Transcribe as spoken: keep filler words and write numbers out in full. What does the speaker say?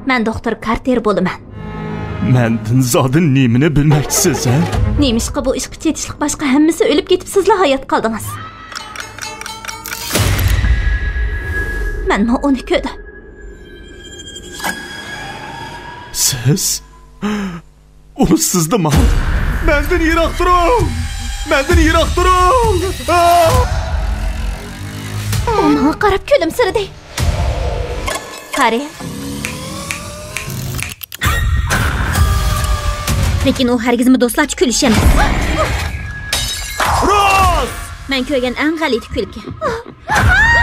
مەن دوختۇر كارتېر بولىمەن. مەندىن زادى نېمىنى بىلمەكچىسىز، ھە؟ نېمىشقا بۇ ئىشقا چېتىشلىق باشقا ھەممىسى ئۆلۈپ كېتىپ سىزلا ھايات قالدىڭىز؟ مەنمۇ ئۇنى كۆردۈم. سىز؟ ئۇ سىزدىما؟ مەندىن يىراق تۇرۇڭ! مەندىن يىراق تۇرۇڭ! ئا! ئۇ ماڭا قاراپ كۈلۈمسىرىدى. كارى. لېكىن ئۇ ھەرگىزمۇ دوستلارچە كۈلۈش ئەمەس. روز! مەن كۆرگەن ئەڭ غەلىتە كۈلكە.